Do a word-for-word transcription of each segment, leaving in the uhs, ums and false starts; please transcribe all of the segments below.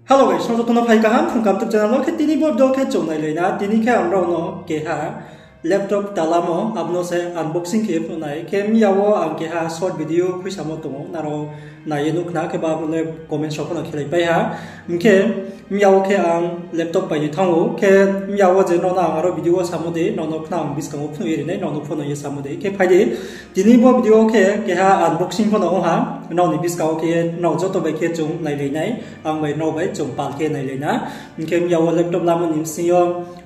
Hello guys, nrao joto no phai kaham Phrung Kaham YouTube channel wo. Khe tini bo video khe chung nailai na, tini khe ang nrao no keha laptop kta lamo, abo no se unboxing khe phnuh nai. Khe miya wo ang keha short video khuisamo tong ou, nrao nai ye nuh khna, khe ba abo le comment rao pho no khelai pai ha. Hing khe miya wo khe ang laptop pai ni thanng ou, khe miya wo je nrao no ang aro video wo samo dei, nrao no khna ang buskang wo phnuh ye ri nai, nrao no pho no ye samo dei. Khe phai di, tini bo video khe keha unboxing pho no ong ha, nrao ni buskang wo khe nrao joto bai khe chung nailai nai, ang bai nrao bai chung pal khe nailai na. Hing khe miya wo laptop lamo ni bsing yo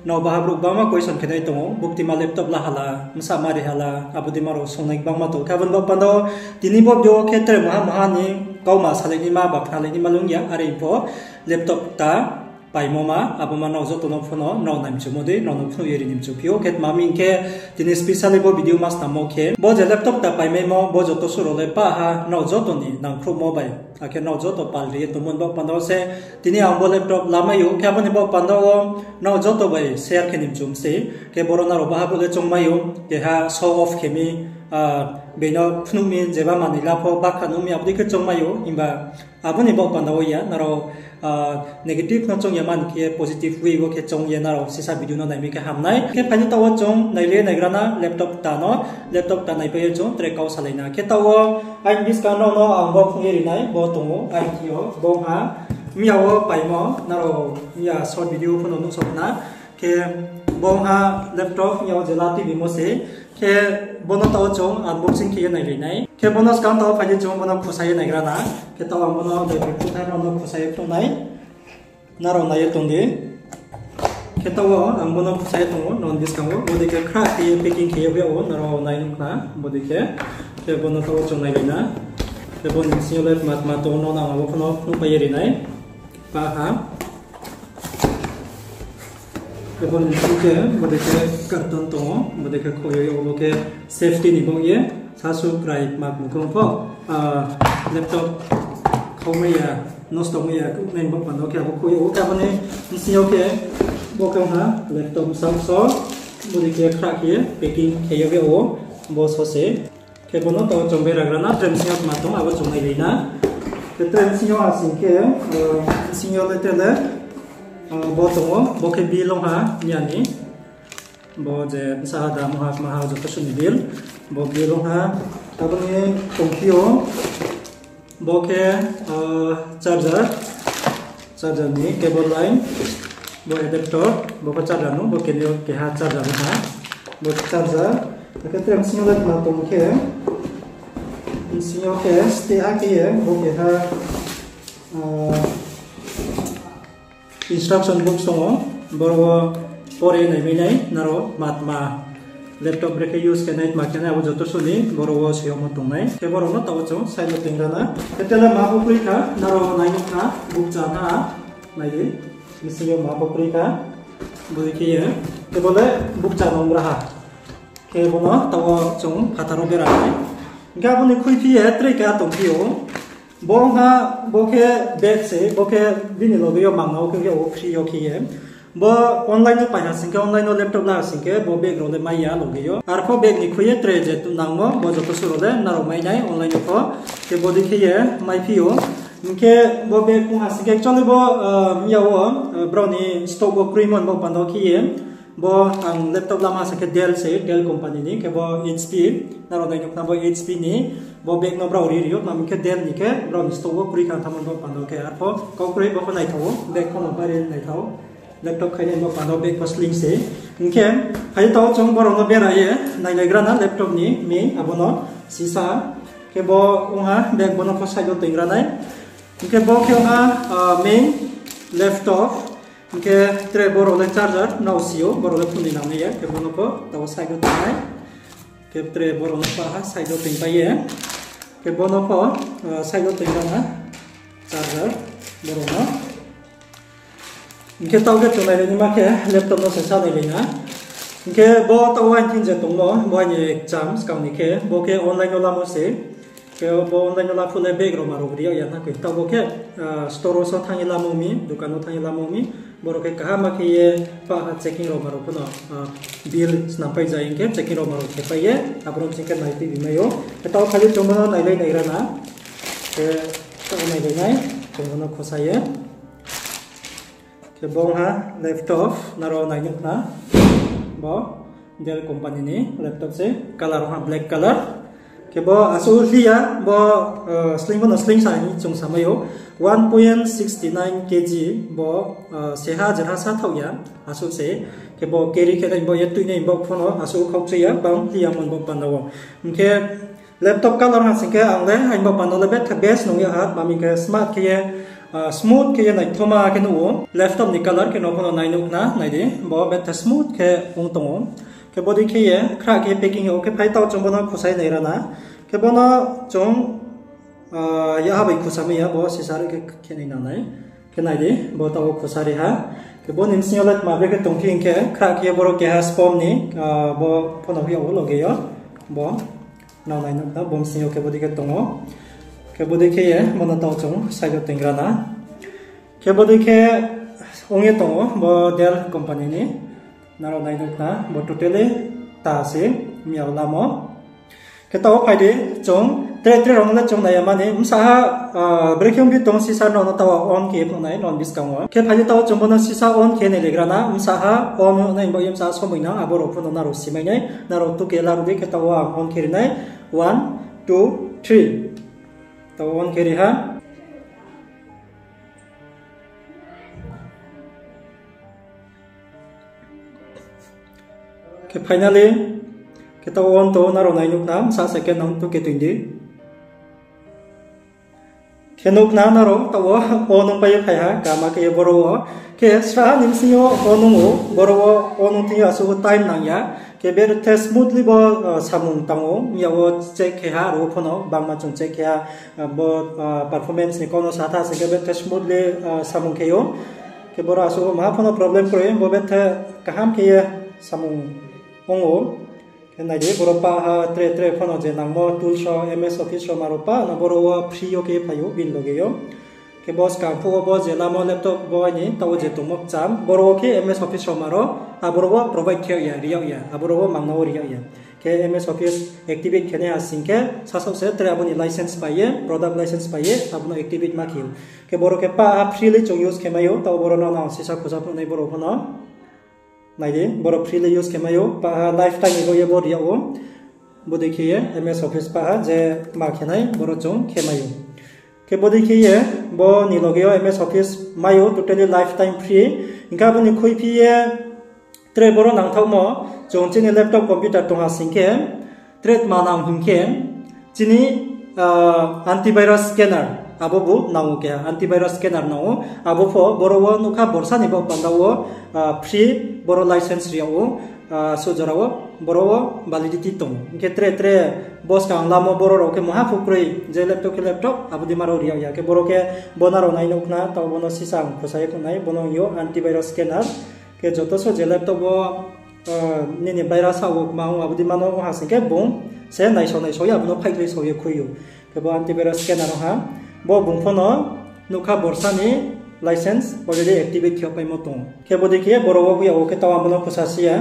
nrao baha brouh gbangma question khe nai tong ou, buktima laptop la hala, bsa mari hala, abo dei ma rao sung nai gbangma tong ou. Khe abo ni baoh panda wo tini bo video khe tre maha maha ni kauma salai naima ba khnalai naima lung ya, are pho laptop kta paimo ma, abo ma nrao joto no pho no nrao nai mchumo dei, nrao no phnuh ye ri ni mchu phi ou. Khe tma hing khe tini specially bo video ma snammo khe, bo je laptop kta paimaimo, bo joto suh rao le pah ha nrao joto ni nangkhruhmo bai, akhe nrao joto pal ri ye tongmo ni baoh panda wo se tini ang bo laptop lamai ou. Khe abo ni baoh panda wo nrao joto bai share khe ni mchu mi sei. Khe boro nrao baha brouh le choungmai ou, keha show off khe mi, ah, beino phnuh mi, jeba manoi la pho bakha nuh mi, abo dei khe choungmai ou. Himba abo ni baoh panda wo ya, nrao, ah, negative no choung ya man khe positive way wo khe choung ye nrao sisa video no nai mi khe ham nai. Khe phai di, taoh wo chung nailai ye naigra na laptop kta no, laptop kta naipai ye chung tre kau salai na. Khe taoh wo aini buskang nrao no ang bo phnuh ye ri nai, bo tong ou aini thing yo, bo ha miya wo paimo, nrao miya short video pho no nuhsao khna. Khe bo ha laptop miya wo je la tuibimo se. Khe bo no taoh wo chung unboxing khe ye nailai nai. Khe bo no skang taoh wo phai di, chung bo no khusa ye naigra na. Khe taoh wo ang bo no de phnuh nai, nrao no khusa ye phnuh nai. Nrao nai ye tong di. Khe taoh wo ang bo no khusa ye tong ou, nrao ni buskang wo. Bodei khe khrah khe ye packing khe ye yag ou, nrao nai nuh khna, bodei khe. Khe bo no taoh wo chung nailai na. Khe bo ni bsing yo le tma tma tong ou, nrao no ang abo pho no phnuhpai ye ri nai. Pah ha. Khe bo ni bsing khe, bodei khe carton tong ou, bodei khe khoi ye, bo khe safety ni baoh ye, sasu krai mak mukong pho, ah, laptop khaumai ya, nosto mai ya, nai baoh panda wo khe abo khoi ou, khe abo ni bsing yo khe, bo khe ha, laptop bsa bsa, bodei khe khrah khe, packing khe ye ou, bo sose. Khe bo no taoh wo chung beragra na, tre bsing yo tma tong, abo chung nailai na. Khe tre bsing yo ha sing khe, ah, bsing yo le tre le, ah, bo tong ou, bo khe bill ong ha, miya ni. Bo je bsa ha da, maha, maha joto suh ni bill. Bo bill ong ha, abo ni tongphi ou. Bo khe, ah, charger, charger ni cable line, bo adapter, bo khe charger no, bo khe ni keha charger ha, bo khe charger, akhe tre bsing yo le tma tong khe, bsing yo khe stay ha khe ye, bo keha, ah, instruction box tong ou, boro wo pore nai mai nai, nrao matma laptop brekhe use khe nai, tma khe nai, abo joto suh ni boro wo soimo tong nai. Khe boro no taoh wo chung side wo toingra na. Khe tre le ma pho kroi kha, nrao nai nuh khna, bukcha na, nai di, bsing yo ma pho kroi kha, bodei khe ye, khe bo le bukcha nongra ha. Khe bo no taoh wo chung phathar wo bera nai. Hing khe abo ni khuiphi ye tre keha tongphi ou. Bo ha, bo khe bag se, bo khe bini loge yo mangna wo khe ye, o free yo khe ye. Bo online no pai ha sing khe, online no laptop la ha sing khe, bo bag rao le mai ya loge yo. Arpho bag ni khui ye tre je nangmo, bo joto suh rao le nrao mai nai online no pho. Khe bodei khe ye maiphi ou. Hing khe bo bag ong ha sing khe, actually bo, ah, miya wo, ah, brao ni stock wo kroimo ni baoh panda wo khe ye. Bo ang laptop lama sing khe Dell se, Dell company ni, khe bo H P, nrao nai nuh khna bo H P ni, bo bag no brao ri ri ou, tma hing khe Dell ni khe brao ni stock wo kroi kha thanngmo ni baoh panda wo khe, arpho kau kroi bo pho naithao, bag pho no bari naithao, laptop khainai ni baoh panda wo bag pho sling se. Hing khe, phai di taoh wo chung boro no bera ye, nailaigra na laptop ni main, abo no sisa, khe bo ong ha, bag bo no pho side wo toingra nai. Hing khe bo khe ong ha, ah, main laptop, hing khe tre boro le charger, nrao si ou, boro le phone ni nang nai ya, khe bo no pho taoh wo side wo toing nai. Khe tre boro no pho ha side wo toingpai ye. Khe bo no pho, ah, side wo toingra na charger, boro no. Hing khe taoh khe chung nailai naima khe laptop no se sa nailai na. Hing khe bo taoh wo aini thing je tongmo, bo aini exam skang ni khe, bo khe online no lamo se. Khe bo online no la phuh le bag rao ma rao ri yag ya thanng khe. Taoh bo khe, ah, store wo so thanng ye lamo mi, dukan wo thanng ye lamo mi. Boro khe kaham ma khe ye pah ha checking rao ma rao pho no, ah, bill snampai ja hing khe checking rao ma rao khe pai ye. Aboro sing khe nai tuibi mai ou. Khe taoh phai di chung bo no nailai naigra na. Khe taoh nailai nai, chung bo no khosa ye. Bo ha laptop nrao nai nuh khna. Bo Dell company ni laptop se, color ha black color. Khe bo asuh hli ya, bo sleing pho no sleing sa hing chung samai ou. One point six nine kg bo, seha jerha sa thaoh ya, asuh se. Khe bo carry khe nai bo ye tuinai bo pho no asuh khaukchui ya, bang hli ya mon bo panda wo. Hing khe laptop color ha sing khe ang le aini bo panda le betha best nung ya ha, tma hing khe smart khe ye, smooth khe ye naithoma khe nuh ou. Laptop ni color khe no pho no nai nuh khna, nai di, bo betha smooth khe ong tong ou. Khe bo dei khe ye khrah khe packing yag ou, khe phai taoh chung bo no khusai nai rana. Khe bo no chung yaha bai khusa mai ya, bo sisa ri khe khe nai nang nai. Khe nai di, bo taoh wo khusa ri ha. Khe bo ni bsing yo le tma bre khe tongphi hing khe, khrah khe boro keha sponge ni, bo pho no yag ou loge yo. Bo nrao nai nuh khna, bo bsing yo khe bo dei khe tong ou. Khe bo dei khe ye bo no taoh chung side yo toing rana. Khe bo dei khe ong ye tong ou, bo Dell company ni. Nrao nai nuh khna, bo totally ta se, mia lamo. Khe taoh wo phai di, chung tre tre rao no le chung nai ya mani, bsa ha, brekhe ong bi tong sisa nrao no taoh wo on khe ye phnuh nai, nrao ni buskang wo. Khe phai di taoh wo chung bo no sisa on khe nai le gra na, bsa ha on nai bo ye bsa somoi nang, abo rao pho no nrao simai nai, nrao tu khe laruh di, khe taoh wo ang on khe ri nai, one, two, three. Taoh wo on khe ri ha. Khe finally, khe taoh wo on tong ou, nrao nai nuh khna, bsa second nang tu khe toing di. Khe nuh khna nrao taoh wo on ongpai ye phai ha, kama khe ye boro wo. Khe sra ni bsing yo on ong ou, boro wo on ong thing yo asuh time nang ya. Khe bethe smoothly bo samung tang ou, mia wo check khe ha, aro wo pho no bangma chung check khe ha, bo performance ni kau no sa tha sing khe bethe smoothly samung khe ou. Khe boro asuh maha pho no problem kroi, bo bethe kaham khe ye samung ong ou. Khe nai di, boro pah ha tre tre pho no je nangmo tools rao, M S Office rao ma rao pah no boro wo free yo khe phai ou, bini loge yo. Khe bo skang phuh wo bo je lamo laptop bo aini taoh wo je tongmo kcham, boro wo khe M S Office rao ma rao, aboro wo provide khe yag ya, ri yag ya, aboro wo mangna wo ri yag ya. Khe M S Office activate khe nai ha sing khe, sasaoh se tre abo ni license pai ye, product license pai ye, abo no activate ma khe ou. Khe boro khe pah ha freely chung use khe mai ou, taoh boro no nang sisa khusa phnuh nai boro pho no. Nai di, boro freely use khe mai ou, pah ha lifetime ni bo ye bo ri yag ou. Bo dei khe ye M S Office pah ha je ma khe nai, boro chung khe mai ou. Khe bo dei khe ye, bo ni loge yo M S Office mai ou, totally lifetime free. Hing khe abo ni khuiphi ye, tre boro nangthaohmo, chung chini laptop computer tong ha sing khe, tre tma nang hing khe, chini antivirus scanner, abo bo nang ou khe, antivirus scanner nang ou, abo pho boro wo nougkha borsa ni baoh panda wo free boro license ri yag ou, suh jora wo boro wo validity tong ou. Hing khe tre tre bo skang lamo boro rao khe mungha pho kroi je laptop khe laptop, abo dei ma rao ri yag ya. Khe boro khe bo nrao nai nuh khna, taoh bo no sisa ang khusa ye phnuh nai, bo no hing yo antivirus scanner. Khe joto so je laptop wo nini virus sa wo kma ong, abo dei ma no ong ha sing khe bung se naisao naisao ye abo no phaikhlai sao ye khui ou. Khe bo antivirus scanner ong ha, bo bung pho no nougkha borsa ni license already activate khe yag paimo tong ou. Khe bo dei khe boro wo hoih yag ou, khe taoh ang bo no khusa si ya,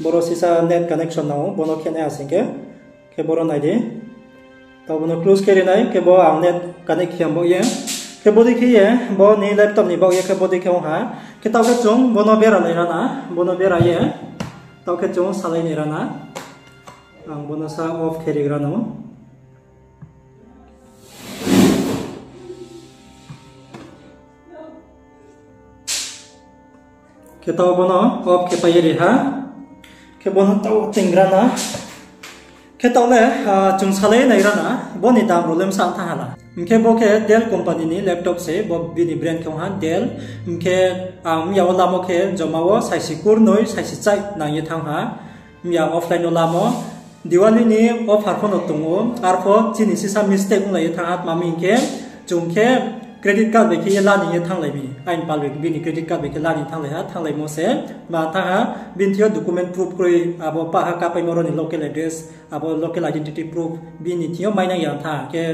boro sisa net connection nang ou, bo no khe nai ha sing khe. Khe boro nai di. Taoh bo no close khe ri nai, khe bo ang net connect khe ya baoh ye. Khe bo dei khe ye, bo ni laptop ni baoh ye khe bo dei khe ong ha. Khe taoh khe chung bo no bera nai rana, bo no bera ye. Taoh khe chung salai nai rana. Ang bo no sa off khe ri rana. Khe taoh bo no off khe pai ye ri ha. Khe bo no taoh toing rana. Khe taoh le, chung salai nai rana, bo ni dam rao le bsa thanng ha la. Hing khe bo khe Dell company ni laptop se, bo bini brand khe ong ha Dell. Hing khe ang mia wo lamo khe joma wo saisi kurnoi, saisi chai nang ye thanng ha. Mia offline no lamo, Diwali ni offer pho no tong ou, arpho chini sisa mistake onglai ye thanng ha, tma hing khe, chung khe credit card bai khe ye la ni ye thannglai mi, aini pal bai bini credit card bai khe la ni thannglai ha, thannglaimo se, ma thanng ha, bini thing yo document proof kroi, abo pah ha kapaimo rao ni local address, abo local identity proof, bini thing yo mainang ya thanng khe,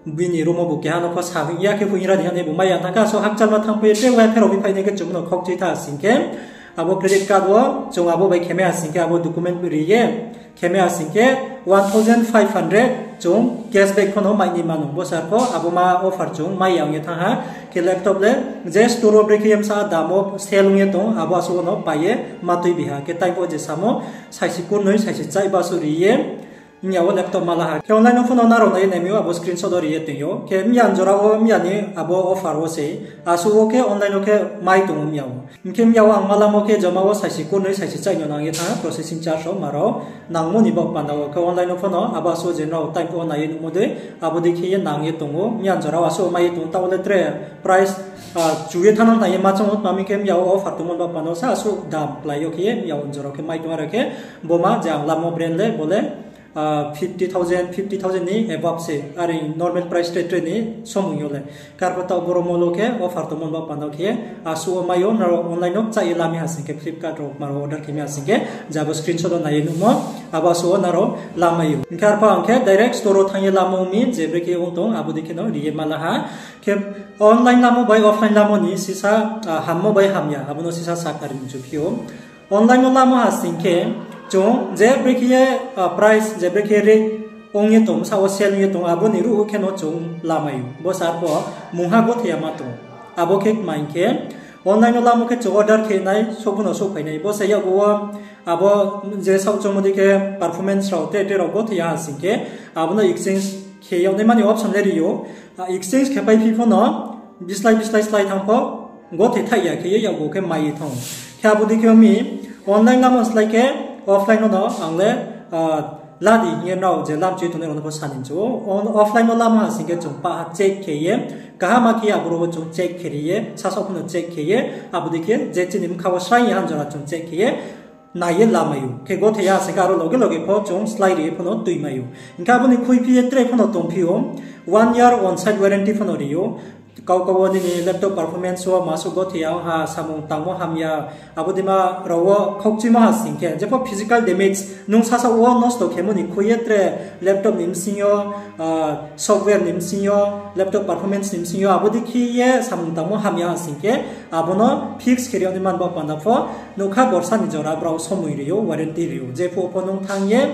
bini room wo bo keha no pho sa hing ya khe phuh hing ra di ha nai bo mai ya thanng khe, so hakchalma thanngpai ye, tre wai pherao bi phai nai khe chung no khaukchui tha sing khe, Abo credit card wo chung abo bai khemai ha sing khe abo document ri ye khemai ha sing khe one thousand five hundred chung cashback pho no mai ni mano. Bo sar pho abo ma offer chung mai ya ong ye thanng ha. Khe laptop le je store wo brekhe ye bsa dam wo sale ong ye tong, abo asuh wo no pai ye ma tuibi ha. Khe time pho je samo saisi kurnoi, saisi chaiba asuh ri ye mya wo laptop ma la ha. Khe online wo pho no nrao nai ye naimi ou, abo screenshot wo ri ye toing ou. Khe mya jora wo mya ni abo offer wo se, asuh wo khe online wo khe mai tong ou mya wo. Hing khe mya wo ang ma lamo khe joma wo saisi kurnoi, saisi chai no nang ye thanng ha, processing charge rao ma rao nangmo ni baoh panda wo. Khe online wo pho no abo asuh je nrao time pho nai ye nuhmo dei, abo dei khe ye nang ye tong ou. Mya jora wo asuh mai ye tong, taoh le tre price chu ye thanng nang nai ye ma choung ou, tma hing khe mya wo offer tongmo ni baoh panda wo sa asuh dam klái yo khe ye mya wo jora wo khe mai tong. Are khe bo ma je ang lamo brand le bo le fifty thousand, fifty thousand ni above se, are normal price tre tre ni somung yo le. Khe arpho taoh boro mall wo khe offer tongmo ni baoh panda wo khe asuh wo mai ou, nrao online no kchai ye lamai ha sing khe, Flipkart rao ma rao order khemai ha sing khe, je abo screenshot wo nai ye nuhmo, abo asuh wo nrao lamai ou. Hing khe arpho ang khe direct store wo thanng ye lamo mi, je brekhe ong tong abo dei khe no ri ye ma la ha. Khe online lamo bai offline lamo ni sisa hammo bai hamya, abo no sisa sakhnari mchu phi ou. Online no lamo ha sing khe chung je brekhe ye price, je brekhe rate ong ye tong, bsa wo sale ong ye tong, abo ni ruh wo khe no chung lamai ou. Bo sar pho mungha gothe ya ma tong. Abo khe tma hing khe online no lamo khe chung order khe nai, souh pho no souhphai nai. Bo se yakgu wo abo je saoh choungmo dei khe performance rao tre tre rao gothe ya ha sing khe, abo no exchange khe yag naima ni option le ri ou. Exchange khe paiphi pho no bislái bislái slái thanng pho gothe thaih ya khe ye yakgu khe mai ye thanng ou. Khe abo dei khe mi online lamo slái khe offline no no ang le la di hing ye nrao je lamchu ye tongnai rao no pho sa ni mchu ou. Offline no lamo ha sing khe chung paha check khe ye, kaham khe ye aboro wo chung check khe ri ye, sasaoh pho no check khe ye, abo dei khe je chini bkha wo srai ye hanjora chung check khe ye nai ye lamai ou. Khe gothe ya sing khe aro loge loge pho chung slái ri ye pho no tuimai ou. Hing khe abo ni khuiphi ye tre pho no tongphi ou, one year on site warranty pho no ri ou. Kau kau wo nini laptop performance wo masuh gothe ya ong ha, samung tangmo hamya, abo deima rao wo khaukchimo ha sing khe, jepho physical damage nung sasaoh wo nosto khemo ni khui ye tre laptop ni bsing yo, software ni bsing yo, laptop performance ni bsing yo, abo dei khe ye samung tangmo hamya ha sing khe, abo no fix khe ri yag naima ni baoh panda pho nougkha, borsa ni jora brao somoi ri ou, warranty ri ou. Jephuh pho nung thanng ye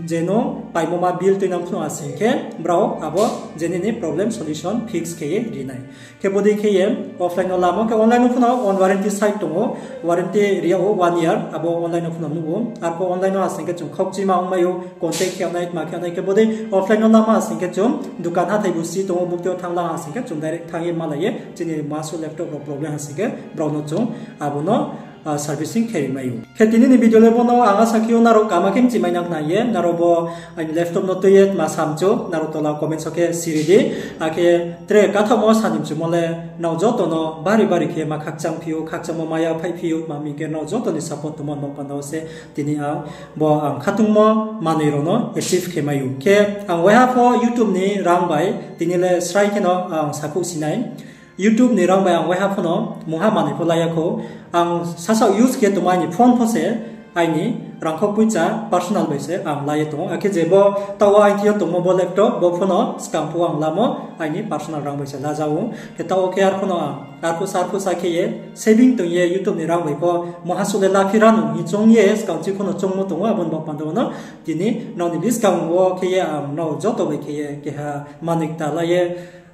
je no paimo ma bill tuinang phnuh ha sing khe, brao abo je nini problem solution fix khe ye ri nai. Khe bo dei khe ye offline no lamo khe online no pho no on warranty site tong ou, warranty ri yag ou one year, abo online no pho no nuh ou. Arpho online no ha sing khe chung khaukchima ongmai ou, contact khe yag nai, tma khe yag nai. Khe bo dei offline no lamo ha sing khe chung dukan hathái bo si tong ou, bukti yo thanng la ha sing khe chung direct thanng ye malai ye, chini masuh laptop rao problem ha sing khe brao no chung abo no servicing khe rimai ou. Khe tini ni video le bo no ang asa khe ou nrao kama khe mchimai nang khna ye, nrao bo aini laptop no tui ye tma samchu, nrao tola comments wo khe siri di. Akhe tre kathaohmo sa ni mchumo le nrao joto no bari bari khe ma khakchangphi ou, khakchangmo maya phaiphi ou, tma hing khe nrao joto ni support tongmo ni baoh panda wo se tini ang bo ang khatungmo manoi rao no achieve khe mai ou. Khe ang waiha pho YouTube ni rang bai tini le srai khe no ang sakhouh si nai. YouTube ni rang bai ang waiha pho no mungha manoi pho la ya khou. Ang sasaoh use khe tongmo aini phone pho se aini rangkhou poicha personal bai se ang la ye tong ou. Akhe je bo taoh wo aini thing yo tongmo bo laptop, bo pho no skang phuh ang lamo aini personal rang bai se la ja ou. Khe taoh wo khe arphuh no ang arphuh sa arphuh sa khe ye saving tong ye YouTube ni rang bai pho mungha suh le laphi ra nung hing choung ye skang chi pho no choungmo tong ou, abo ni baoh panda wo no tini nrao ni buskang wo khe ye ang nrao joto bai khe ye keha manoi kta la ye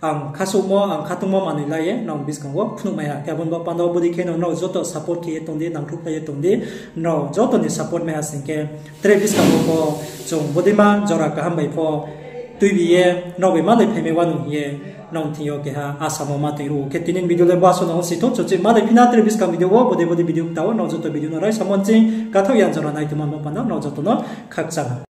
ang khasouhmo, ang khatungmo manoi la ye nrao ni buskang wo phnuhmai ha. Khe abo ni baoh panda wo bodei khe no nrao joto support khe ye tong di, nangthouhkhlai ye tong di, nrao joto ni support mai ha sing khe tre buskang wo pho chung bodeima jora kaham bai pho tuibi ye nrao bai malai phaimai wanou hing ye nrao ni thing yo keha asamo ma tong ruh ou. Khe tini ni video le bo asuh no ong si thou, chung chih malai phi na tre buskang video wo, bodei bodei video kta wo nrao joto video no raisa mo nching kathaoh ya jora nai tongmo ni baoh panda nrao joto no khakchang ha.